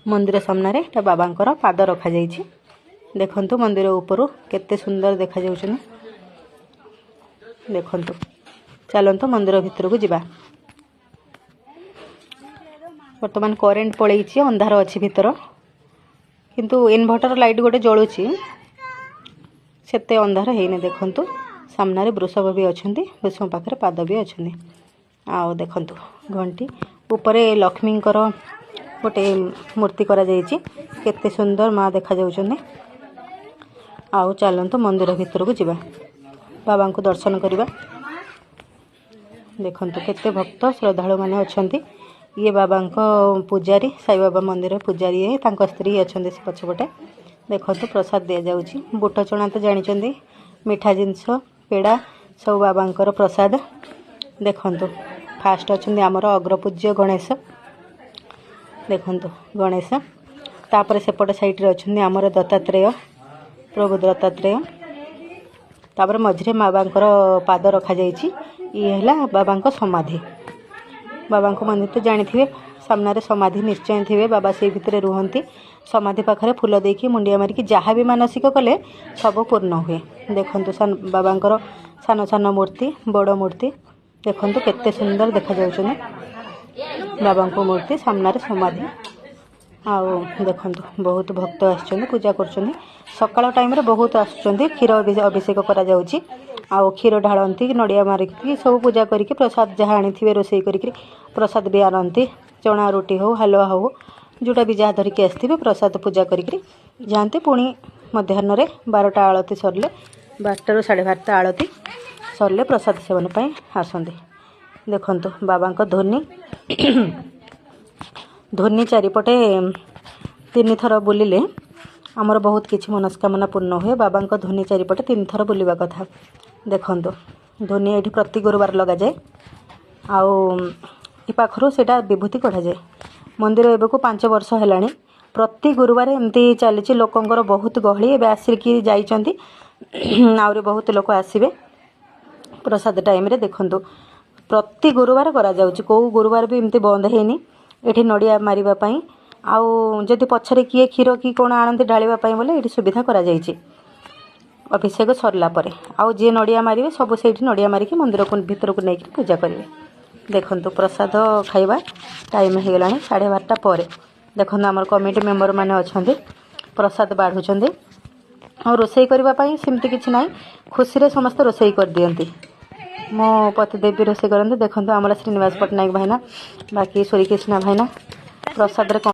ମନ୍ଦିର ସାମ୍ନାରେ ଏଟା ବାବାଙ୍କର ପାଦ ରଖାଯାଇଛି। ଦେଖନ୍ତୁ ମନ୍ଦିର ଉପରୁ କେତେ ସୁନ୍ଦର ଦେଖାଯାଉଛନ୍ତି। ଦେଖନ୍ତୁ, ଚାଲନ୍ତୁ ମନ୍ଦିର ଭିତରକୁ ଯିବା। ବର୍ତ୍ତମାନ କରେଣ୍ଟ ପଳେଇଛି, ଅନ୍ଧାର ଅଛି ଭିତର, କିନ୍ତୁ ଇନଭର୍ଟର ଲାଇଟ୍ ଗୋଟେ ଜଳୁଛି, ସେତେ ଅନ୍ଧାର ହେଇନି। ଦେଖନ୍ତୁ ସାମ୍ନାରେ ବୃଷଭ ବି ଅଛନ୍ତି, ବୃଷଭ ପାଖରେ ପାଦ ବି ଅଛନ୍ତି। ଆଉ ଦେଖନ୍ତୁ ଘଣ୍ଟି ଉପରେ ଲକ୍ଷ୍ମୀଙ୍କର ଗୋଟେ ମୂର୍ତ୍ତି କରାଯାଇଛି, କେତେ ସୁନ୍ଦର ମା ଦେଖାଯାଉଛନ୍ତି। ଆଉ ଚାଲନ୍ତୁ ମନ୍ଦିର ଭିତରକୁ ଯିବା, ବାବାଙ୍କୁ ଦର୍ଶନ କରିବା। ଦେଖନ୍ତୁ କେତେ ଭକ୍ତ ଶ୍ରଦ୍ଧାଳୁମାନେ ଅଛନ୍ତି। ଇଏ ବାବାଙ୍କ ପୂଜାରୀ, ସାଇବାବା ମନ୍ଦିର ପୂଜାରୀ ଇଏ, ତାଙ୍କ ସ୍ତ୍ରୀ ଅଛନ୍ତି ସେ ପଛପଟେ। ଦେଖନ୍ତୁ ପ୍ରସାଦ ଦିଆଯାଉଛି। ବୁଟ ଚଣା ତ ଜାଣିଛନ୍ତି, ମିଠା ଜିନିଷ, ପେଡ଼ା ସବୁ ବାବାଙ୍କର ପ୍ରସାଦ। ଦେଖନ୍ତୁ ଫାଷ୍ଟ ଅଛନ୍ତି ଆମର ଅଗ୍ରପୂଜ୍ୟ ଗଣେଶ। ଦେଖନ୍ତୁ ଗଣେଶ, ତାପରେ ସେପଟ ସାଇଡ଼ରେ ଅଛନ୍ତି ଆମର ଦତ୍ତାତ୍ରେୟ, ପ୍ରଭୁ ଦତ୍ତାତ୍ରେୟ। ତାପରେ ମଝିରେ ବାବାଙ୍କର ପାଦ ରଖାଯାଇଛି। ଇଏ ହେଲା ବାବାଙ୍କ ସମାଧି। ବାବାଙ୍କ ମନ୍ଦିର ତ ଜାଣିଥିବେ, ସାମ୍ନାରେ ସମାଧି ନିଶ୍ଚୟ ଥିବେ, ବାବା ସେଇ ଭିତରେ ରୁହନ୍ତି। ସମାଧି ପାଖରେ ଫୁଲ ଦେଇକି ମୁଣ୍ଡିଆ ମାରିକି ଯାହା ବି ମାନସିକ କଲେ ସବୁ ପୂର୍ଣ୍ଣ ହୁଏ। ଦେଖନ୍ତୁ ବାବାଙ୍କର ସାନ ସାନ ମୂର୍ତ୍ତି, ବଡ଼ ମୂର୍ତ୍ତି, ଦେଖନ୍ତୁ କେତେ ସୁନ୍ଦର ଦେଖାଯାଉଛନ୍ତି ବାବାଙ୍କ ମୂର୍ତ୍ତି। ସାମ୍ନାରେ ସମାଧି। ଆଉ ଦେଖନ୍ତୁ ବହୁତ ଭକ୍ତ ଆସିଛନ୍ତି, ପୂଜା କରୁଛନ୍ତି। ସକାଳ ଟାଇମ୍ରେ ବହୁତ ଆସୁଛନ୍ତି। କ୍ଷୀର ଅଭିଷେକ କରାଯାଉଛି, ଆଉ କ୍ଷୀର ଢାଳନ୍ତି, ନଡ଼ିଆ ମାରିକି ସବୁ ପୂଜା କରିକି ପ୍ରସାଦ ଯାହା ଆଣିଥିବେ ରୋଷେଇ କରିକି ପ୍ରସାଦ ବି ଆଣନ୍ତି। ଚଣା ରୁଟି ହଉ, ହାଲୁଆ ହଉ, ଯେଉଁଟା ବି ଯାହା ଧରିକି ଆସିଥିବେ ପ୍ରସାଦ ପୂଜା କରିକିରି ଯାଆନ୍ତି। ପୁଣି ମଧ୍ୟାହ୍ନରେ 12ଟା ଆଳତି ସରିଲେ, 12ଟାରୁ 12:30 ଆଳତି ସରିଲେ ପ୍ରସାଦ ସେବନ ପାଇଁ ଆସନ୍ତି। ଦେଖନ୍ତୁ ବାବାଙ୍କ ଧ୍ୱନି, ଧ୍ୱନି ଚାରିପଟେ 3 ଥର ବୁଲିଲେ ଆମର ବହୁତ କିଛି ମନସ୍କାମନା ପୂର୍ଣ୍ଣ ହୁଏ। ବାବାଙ୍କ ଧ୍ୱନି ଚାରିପଟେ 3 ଥର ବୁଲିବା କଥା। ଦେଖନ୍ତୁ ଧ୍ୱନି ଏଇଠି ପ୍ରତି ଗୁରୁବାର ଲଗାଯାଏ, ଆଉ ଏ ପାଖରୁ ସେଇଟା ବିଭୂତି କଢ଼ାଯାଏ। ମନ୍ଦିର ଏବେକୁ 5 ବର୍ଷ ହେଲାଣି, ପ୍ରତି ଗୁରୁବାର ଏମିତି ଚାଲିଛି। ଲୋକଙ୍କର ବହୁତ ଗହଳି, ଏବେ ଆସିକି ଯାଇଛନ୍ତି, ଆହୁରି ବହୁତ ଲୋକ ଆସିବେ ପ୍ରସାଦ ଟାଇମ୍ରେ। ଦେଖନ୍ତୁ ପ୍ରତି ଗୁରୁବାର କରାଯାଉଛି, କେଉଁ ଗୁରୁବାର ବି ଏମିତି ବନ୍ଦ ହେଇନି ଏଠି ନଡ଼ିଆ ମାରିବା ପାଇଁ। ଆଉ ଯଦି ପଛରେ କିଏ କ୍ଷୀର କି କ'ଣ ଆଣନ୍ତି ଢାଳିବା ପାଇଁ ବୋଲେ ଏଇଠି ସୁବିଧା କରାଯାଇଛି ଅଭିଷେକ ସରିଲା ପରେ। ଆଉ ଯିଏ ନଡ଼ିଆ ମାରିବେ ସବୁ ସେଇଠି ନଡ଼ିଆ ମାରିକି ମନ୍ଦିରକୁ ଭିତରକୁ ନେଇକି ପୂଜା କରିବେ। ଦେଖନ୍ତୁ ପ୍ରସାଦ ଖାଇବା ଟାଇମ୍ ହେଇଗଲାଣି 12:30 ପରେ। ଦେଖନ୍ତୁ ଆମର କମିଟି ମେମ୍ବର ମାନେ ଅଛନ୍ତି, ପ୍ରସାଦ ବାଢ଼ୁଛନ୍ତି। ଆଉ ରୋଷେଇ କରିବା ପାଇଁ ସେମିତି କିଛି ନାହିଁ, ଖୁସିରେ ସମସ୍ତେ ରୋଷେଇ କରିଦିଅନ୍ତି। ମୋ ପତିଦେବ ବି ରୋଷେଇ କରନ୍ତି। ଦେଖନ୍ତୁ ଆମର ଶ୍ରୀନିବାସ ପଟ୍ଟନାୟକ ଭାଇନା, ବାକି ଶ୍ରୀକୃଷ୍ଣ ଭାଇନା ପ୍ରସାଦରେ